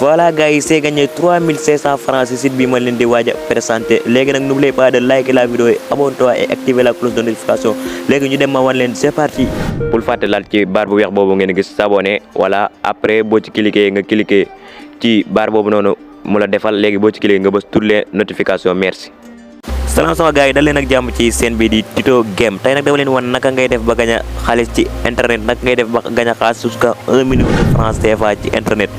Voilà guys, c'est gagné 3500 francs ci site bi ma leen di waaj a présenté léegi nag n'oubliez pas de liker la vidéo et abonne-toi et activer la cloche de notification léegi ñu dem ma wan leen c'est parti. bul fàtte laal ci barre bu weex boobu ngeen gis s'abonner voilà après boo ci cliquer nga cliquer ci barre boobu noonu mu la defal léegi boo ci cliquer nga bës toutes les notifications merci. salaam sama gars yi dal leen ak jàmm ci seen bi di Tito Game tey nag dama leen wan naka ngay def ba gañ a xaalis ci internet naka ngay def ba gañ a xaalis jusqu'à 1 million de francs CFA ci internet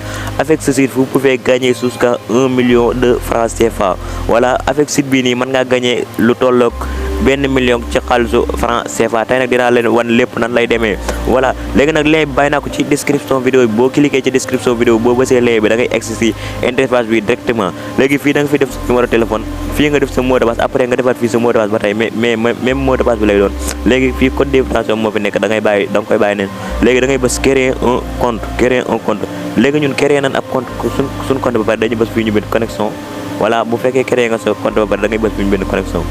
avec ce site vous pouvez gagner jusqu'à 1 million de francs CFA voilà avec site bi nii mën ngaa gagner lu tolloog 1 million ci xaalisu francs CFA tey nag dinaa leen wan lépp nan lay demee voilà léegi nag lien bi bàyyi naa ko ci description vidéo bi boo cliquer ci description vidéo boo bësee lien bi da ngay accès ci interface bi directement léegi fii da nga fi def sa numéro téléphone fii nga def sa mot de passe après nga defaat fii sa mot de passe ba tey mais même mot de passe bi lay doon léegi fii code d'invitation moo fi nekk da ngay koy bàyyi neen léegi da ngay bës créer un compte léegi ñun créer nañ ab compte suñ compte ba pare dañuy bës fii ñu bind connexion voilà bu fekkee créer nga sa compte ba pare da ngay bës fii ñu bind connexion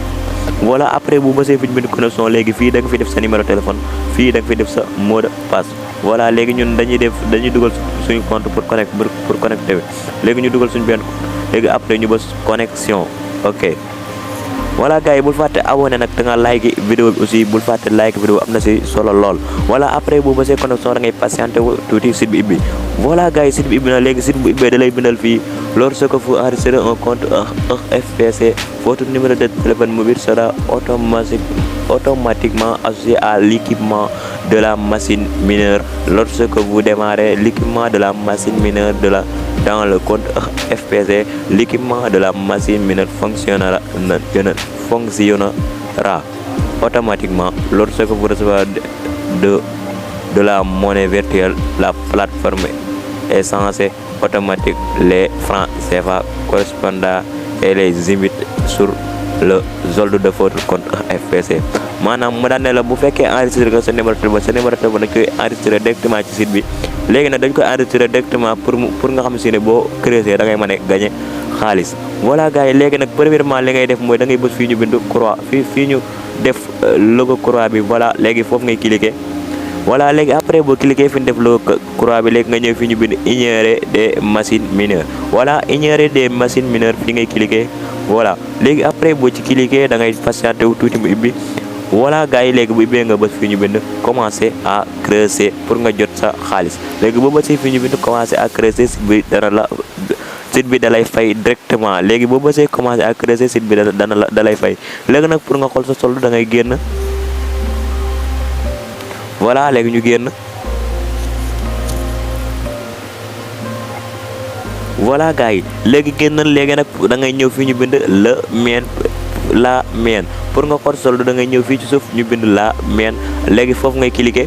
voilà après bu bësee fi ñu bind connexion léegi fii da nga fi def sa numéro téléphone fii da nga fi def sa mot de passe voilà léegi ñun dañuy dugal suñu compte pour connecter léegi ñu dugal suñu benn léegi après ñu bës connexion ok voilà gars yi bul fàtte abonné nag da nga like vidéo bi aussi bul fàtte like vidéo am na si solo lool voilà après bu bësee connexion da ngay patienté wu tuuti site bi ibbi voilà gars yi site bi ibbi na léegi site bu ibbee da lay bindal fii lorsque vous enregistrez un compte FPC votre numéro de téléphone mobile sera automatiquement associé à l'équipement de la machine mineure lorsque vous démarrez l'équipement de la machine mineure dans le compte FPC l'équipement de la machine mineure fonctionnera automatiquement lorsque vous recevez de la monnaie virtuelle. La plateforme est censée automatiquer les francs CFA correspondants et les imite sur le solde de votre compte FPC maanaam mu daan ne la bu fekkee enregistré nga sa numéro téléphone dañ koy enregistré directement ci site bi léegi nag dañ koy enregistré directement pour nga xam si ne boo creuser da ngay mën a gagner xaalis voilà gars yi léegi nag premièrement li ngay def mooy da ngay bës fii ñu bind croix fii ñu def logo croix bi voilà léegi foofu ngay cliquer voilà léegi après boo cliquer fi ñu def logo croix bi léegi nga ñëw fii ñu bind ignorer des machines mineures voilà ignorer des machines mineures fi ngay cliquer voilà léegi après boo ci cliquer da ngay patienté wu tuuti mu ibbi voilà gars yi léegi bu ibbee nga bës fii ñu bind commencer à creuser pour nga jot sa xaalis léegi boo bësee fii ñu bind commencer à creuser site bi da lay fay directement léegi boo bësee commencer à creuser site bi da lay fay léegi nag pour nga xool sa solde da ngay génn voilà léegi ñu génn voilà gars yi léegi génnal léegi nag da ngay ñëw fii ñu bind la mienne pour nga xool solde da ngay ñëw fii ci suuf ñu bind la mienne léegi foofu ngay cliquer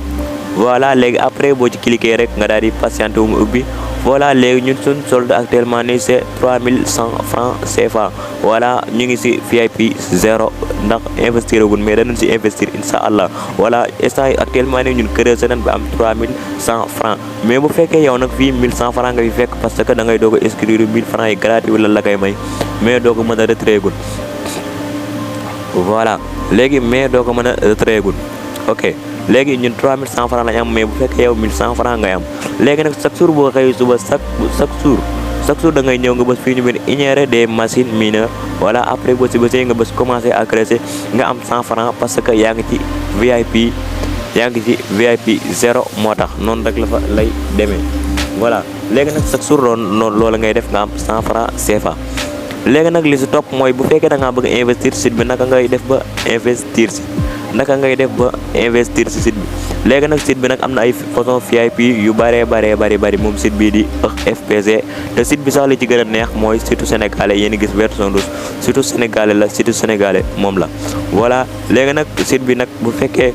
voilà léegi après boo ci cliquer rek nga daal di patienter wu mu ubbi voilà léegi ñun suñ solde actuellement nii c'est 3100 francs CFA voilà ñu ngi ci VIP 0 ndax investir agul mais danañ ci investir incha allah voilà instant actuellement nii ñun creusé nañ ba am 3100 francs mais bu fekkee yow nag fii 1100 francs nga fi fekk parce que da ngay doog a inscrire 1000 francs yi gratuit la koy may mais doo ko mën a retiré gul voilà léegi mais doo ko mën a retiré gul ok léegi ñun 3100 francs lañ am mais bu fekkee yow 1100 francs ngay am léegi nag chaque jour boo xëy suba chaque jour da ngay ñëw nga bës fii ñu bind ignorer des machines mineures voilà après boo si bësee nga bës commencer à creuser nga am 100 francs parce que yaa ngi ci VIP 0 moo tax noonu rek la fa lay demee voilà léegi nag chaque jour loolu ngay def nga am 100 francs CFA léegi nag li si topp mooy bu fekkee da ngaa bëgg investir site bi naka ngay def ba investir si site bi léegi nag site bi nag am na ay façon VIP yu bari moom site bii di FPC te site bi sax li ci gën a neex mooy site sénégalais yéen gis version 12 site sénégalais moom la voilà léegi nag site bi nag bu fekkee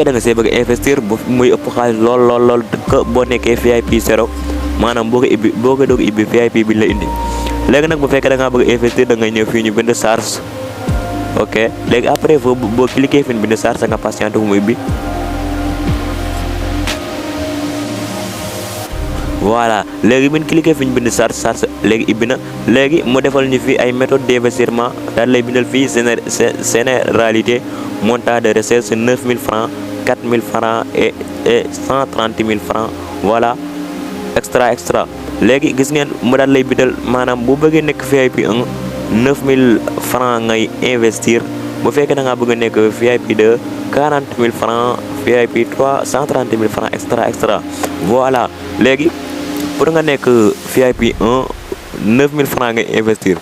da nga see bëgg investir bu muy ëpp xaalis lool que boo nekkee VIP 0 maanaam boo ko doog ibbi VIP bi la indi léegi nag bu fekkee da ngaa bëgg investir da ngay ñëw fii ñu bind charge ok léegi après boo cliquer fi ñu bind charge nga patienté wu mu ibbi voilà léegi bi ñu cliquer fi ñu bind charge léegi ibbi na léegi mu defal ñu fi ay méthode d'investissement daal lay bindal fii généralité montant de recherche 9000 francs 4000 francs et 130 000 francs voilà extra léegi gis ngeen mu daal lay bidal maanaam bu bëggee nekk VIP 1 9000 francs ngay investir bu fekkee da ngaa bëgg a nekk VIP 2 40000 francs VIP 3 130000 francs extra voilà léegi pour nga nekk VIP 1 9000 francs ngay investir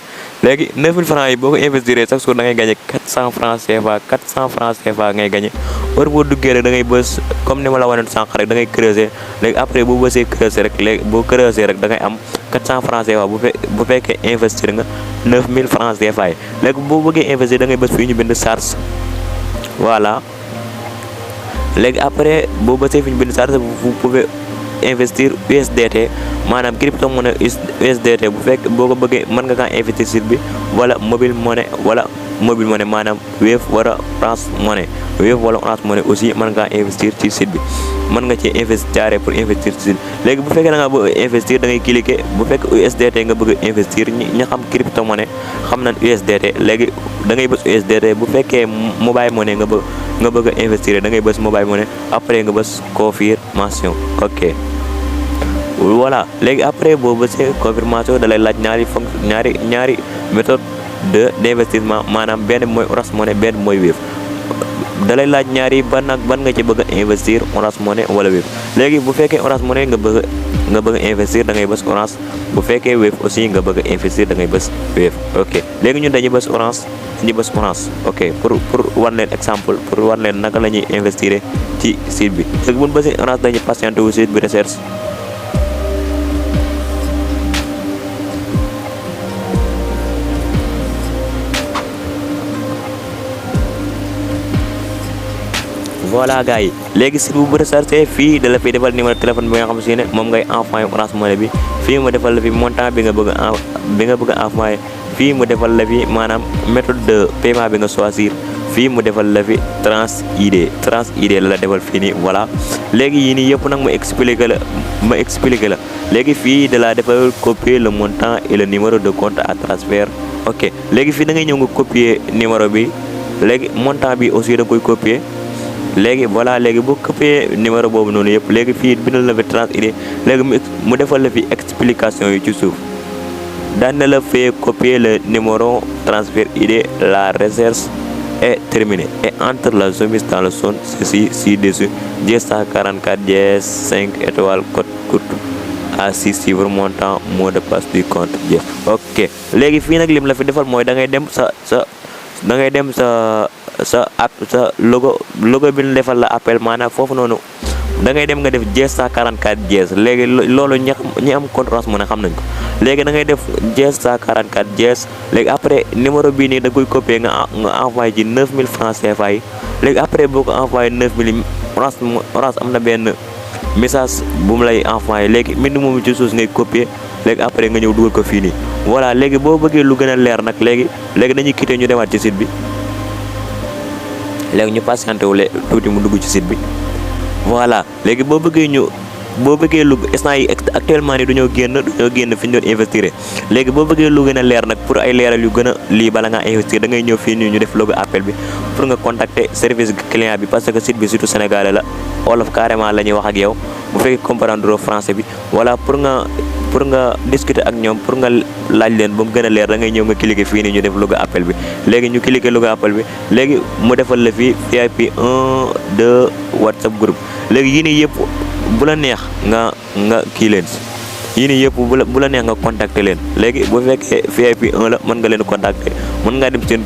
léegi 9000 francs yi boo ko investir chaque jour da ngay gagné 400 francs CFA ngay gagné heure boo duggee rek da ngay bës comme ni ma la waneen sànq rek da ngay creuser léegi après bu bësee creuser rek léegi boo creuser rek da ngay am 400 francs CFA bu fekkee investir nga 9000 francs CFA yi léegi boo bëggee investir da ngay bës fii ñu bind charge voilà léegi après boo bësee fi ñu bind charge vous pouvez investir USDT maanaam crypto monnaie USDT bu fekk boo ko bëggee mën nga kaa investir site bi wala mobile money maanaam Wave wala Orange Money aussi mën nga kaa investir ci site bi mën nga ci investir pour investir ci site léegi bu fekkee da nga bëgg investir da ngay cliquer bu fekk USDT nga bëgg investir ñi xam crypto monnaie xam nañ USDT léegi da ngay bës USDT bu fekkee mobile money nga bëgg a investir da ngay bës mobile money après nga bës confirmation ok voilà léegi après boo bësee confirmation da lay laaj ñaari méthode d'investissement maanaam benn mooy Orange Money benn mooy Wave da lay laaj ñaari ban nga ci bëgg a investir Orange Money wala Wave léegi bu fekkee Orange Money nga bëgg a investir da ngay bës Orange bu fekkee Wave aussi nga bëgg a investir da ngay bës Wave ok léegi ñun dañuy bës Orange ok pour wan leen exemple pour wan leen naka la ñuy investir ci site bi léegi bu ñu bësee Orange dañuy patienté wu site bi recherche voilà gars yi léegi si bu rechargé fii da la fiy defal numéro téléphone bi nga xam si ne moom ngay envoyé Orange Money bi fii mu defal la fi montant bi nga bëgg a envoyé fii mu defal la fi maanaam méthode de paiement bi nga choisir fii mu defal la fi Trans ID la defal fii nii voilà léegi yii nii yëpp nag ma expliqué la léegi fii da la defal copier le montant et le numéro de compte à transfert ok léegi fii da ngay ñëw nga copier numéro bi léegi montant bi aussi da koy copier léegi voilà léegi boo copier numéro boobu noonu yëpp léegi fii bindal na fi Trans ID léegi mu defal la fi explication yi ci suuf daan na la fee copier le numéro transfert ID la recherche est terminée et entre la chemise dans le zone ceci ci-dessus 244 dièse 5 étoiles code courte à 6 chiffres montant mot de passe du compte jeex ok léegi fii nag lim la fi defal mooy da ngay dem sa logo bi ñu defal la appel maanaam foofu noonu da ngay dem nga def 244 dièse léegi loolu ñi am compte Orange Money xam nañ ko léegi da ngay def 244 dièse léegi après numéro bii nii da koy copier nga envoyé ci 9000 francs CFA yi léegi après boo ko envoyé 9000 Orange am na benn message bu mu lay envoyé léegi mbind moomu ci suuf ngay copier léegi après nga ñëw dugal ko fii nii voilà léegi boo bëggee lu gën a leer nag léegi dañuy quitter ñu demaat ci site bi léegi ñu patienté wu tuuti mu dugg ci site bi voilà léegi boo bëggee lu instant yi actuellement ni dañoo génn fi ñu doon investir léegi boo bëggee lu gën a leer nag pour ay leeral yu gën a lii bala ngaa investir da ngay ñëw fii nii ñu def logo appel bi pour nga contacter service client bi parce que site bi surtout sénégalais la wolof carrément la ñuy wax ak yow bu fekkee comprendre français bi voilà pour nga discuter ak ñoom pour nga laaj leen ba mu gën a leer da ngay ñëw nga cliquer fii nii ñu def logo appel bi léegi ñu cliquer logo appel bi léegi mu defal la fii VIP 1 2 WhatsApp groupe léegi yii nii yëpp bu la neex nga kii leen yii nii yëpp bu la neex nga contacter leen léegi bu fekkee VIP 1 la mën nga leen contacter mën ngaa dem seen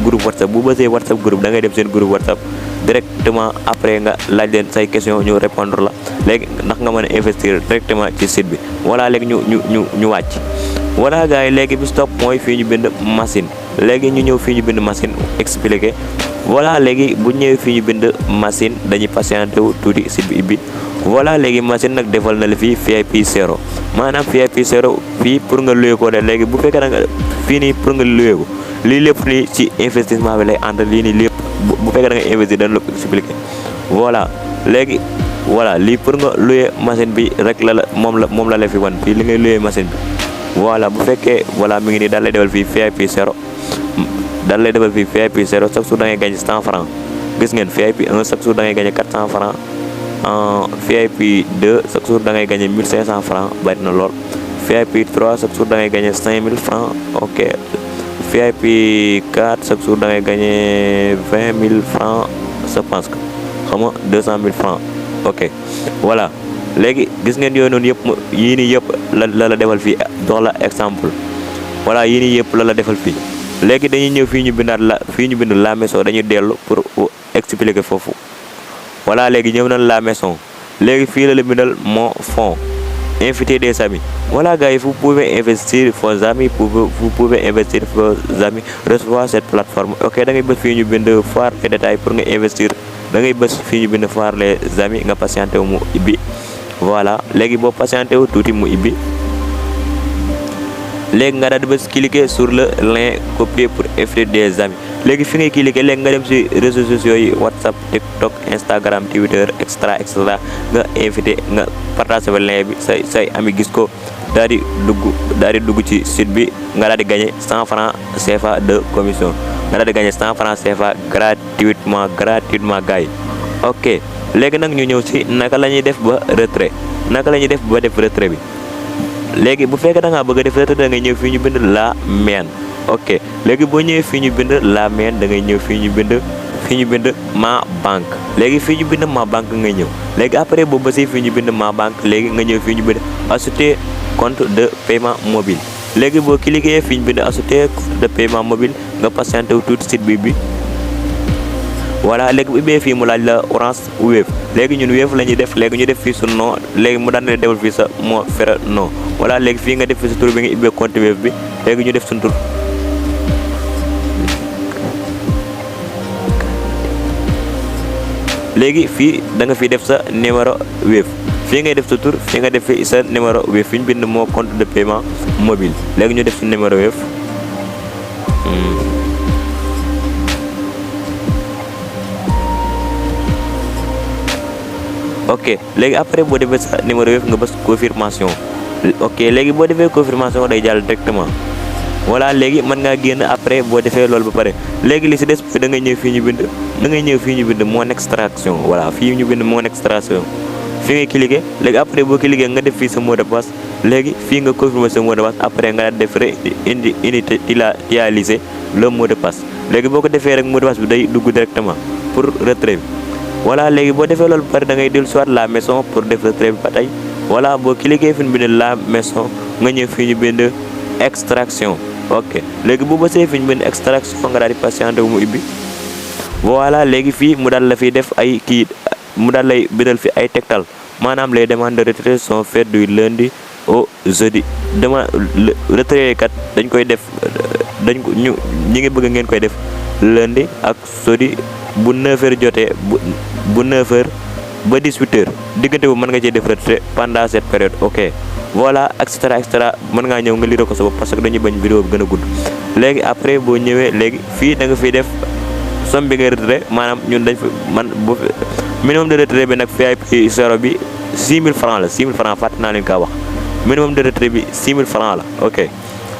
groupe WhatsApp bu bësee WhatsApp groupe da ngay dem seen groupe WhatsApp directement après nga laaj leen say question ñu répondre la léegi ndax nga mën a investir directement ci site bi voilà léegi ñu wàcc voilà gars yi léegi bi stop mooy fii ñu bind machine léegi ñu ñëw fii ñu bind machine expliqué voilà léegi bu ñëwee fii ñu bind machine dañuy patienté wu tuuti site bi ibbi voilà léegi machine nag defal na la fii VIP 0 maanaam VIP 0 fii pour nga loué ko de léegi bu fekkee da nga fii nii pour nga loué ko lii lépp nii ci investissement bi lay ànd lii nii lépp bu fekkee da nga investir dañ la ko expliqué voilà léegi voilà lii pour nga loué machine bi rek moom la fi wan fii li ngay loué machine bi voilà bu fekkee voilà mi ngi nii daal lay defal fii VIP 0 chaque jour da ngay gagné 100 francs gis ngeen VIP 1 chaque jour da ngay gagné 400 francs VIP 2 chaque jour da ngay gagner 1500 francs bari na lool. VIP 3 chaque jour da ngay gagner 5000 francs. OK. VIP 4 chaque jour da ngay gagner 20000 francs. Je pense que xam nga 200000 francs. OK. Voilà. Léegi gis ngeen yooyu noonu yëpp yii nii yëpp la defal fii dox la exemple. Voilà yii nii yëpp la defal fii. Léegi dañuy ñëw fii ñu bindaat fii ñu bind la maison dañuy dellu pour expliquer foofu. Voilà léegi ñëw nañ la maison. Léegi fii la bindal mon fonds. Inviter des amis. Voilà gars yi vous pouvez investir vos amis vous pouvez investir vos amis recevoir cette plateforme. OK da ngay bës fii ñu bind voir les détails pour nga investir da ngay bës fii ñu bind voir les amis nga patienté wu mu ibbi. Voilà léegi boo patienté wu tuuti mu ibbi. Léegi nga daal di bës cliquer sur le lien copier pour inviter des amis. Léegi fi ngay cliquer léegi nga dem ci réseaux sociaux yi WhatsApp TikTok Instagram Twitter extra nga invité nga partager lien bi say ami gis ko daal di dugg ci site bi nga daal di gagner 100 francs CFA de commission nga daal di gagner 100 francs CFA gratuitement gars yi. OK léegi nag ñu ñëw ci naka la ñuy def ba retrait def retrait bi. Léegi bu fekkee da ngaa bëgg a def retrait da ngay ñëw fii ñu bind la main. OK léegi boo ñëwee fii ñu bind la main da ngay ñëw fii ñu bind ma banque. Léegi fii ñu bind ma banque ngay ñëw léegi après boo bësee fii ñu bind ma banque léegi nga ñëw fii ñu bind ajouter compte de paiement mobile. Léegi boo cliquer fii ñu bind ajouter compte de paiement mobile nga patienté wu tuuti site bi. Voilà léegi bu ubbee fii mu laaj la Orange Wave léegi ñun Wave la ñuy def léegi ñu def fii su nom léegi mu daan ne defal fii sa moo fere non. Voilà léegi fii nga def fii sa tur bi nga ubbee compte Wave bi léegi ñu def suñu tur. Léegi fii da nga fi def sa numéro Wave fii ngay def sa tur fii nga def fi sa numéro Wave fi ñu bind moo compte de paiement mobile léegi ñu def su numéro Wave. OK léegi après boo defee sa numéro Wave nga bës confirmation. OK léegi boo defee confirmation day jàll directement. Voilà léegi mën ngaa génn après boo defee loolu ba pare léegi li ci des da ngay ñëw fii ñu bind mon extraction. Voilà fii ñu bind mon extraction fii ngay cliquer léegi après boo cliquer nga def fii sa mot de passe léegi fii nga confirmer sa mot de passe après nga def initialiser le mot de passe léegi boo ko defee rek mot de passe bi day dugg directement pour retrait bi. Voilà léegi boo defee loolu ba pare da ngay dellu soit la maison pour def retrait bi ba tey. Voilà boo cliquer fi ñu bind la maison nga ñëw fii ñu bind extraction. OK léegi bu bësee fi ñu bind extraction nga daal di patienté wu mu ibbi. Voilà léegi fii mu daal la fiy def ay kii mu daal lay bindal fi ay tegtal maanaam les demandes de retrait sont faites du lundi au jeudi. Retrait kat dañ koy def ñi ngi bëgg ngeen koy def lundi ak jeudi bu 9h jotee bu 9h ba 18h diggante bu mën nga cee def retrait pendant cette période. OK voilà et cetera mën ngaa ñëw nga lire ko sa bopp parce que dañuy bañ vidéo bi gën a gudd. Léegi après boo ñëwee léegi fii da nga fiy def somme bi nga retrait maanaam ñun dañ fi bu minimum de retrait bi nag VIP 0 bi 6000 francs la 6000 francs fàtte naa leen kaa wax minimum de retrait bi 6000 francs la. OK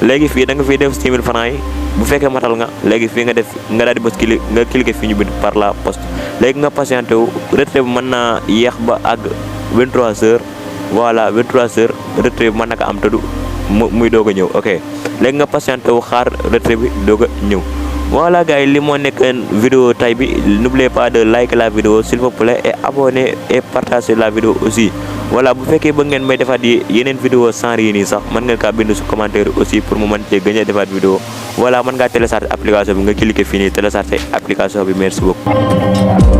léegi fii da nga fiy def 6000 francs yi bu fekkee matal nga léegi fii nga def nga daal di bës nga cliquer fii ñu bind par la poste léegi nga patienté wu retrait bi mën naa yéex ba àgg 23h. Voilà 23h retrait bi mën na ko am tëdu muy doog a ñëw. OK léegi nga patienté wu xaar retrait bi doog a ñëw. Voilà gars yi li moo nekk vidéo tay bi n'oubliez pas de liker la vidéo s'il vous plaît et abonner et partager la vidéo aussi. Voilà bu fekkee ba ngeen may defaat yeneen vidéo sans yi nii sax mën ngeen kaa bind su commentaire aussi pour mu mën cee gën a defaat vidéo. Voilà mën ngaa télécharger application bi nga cliquer fii nii télécharger application bi merci beaucoup.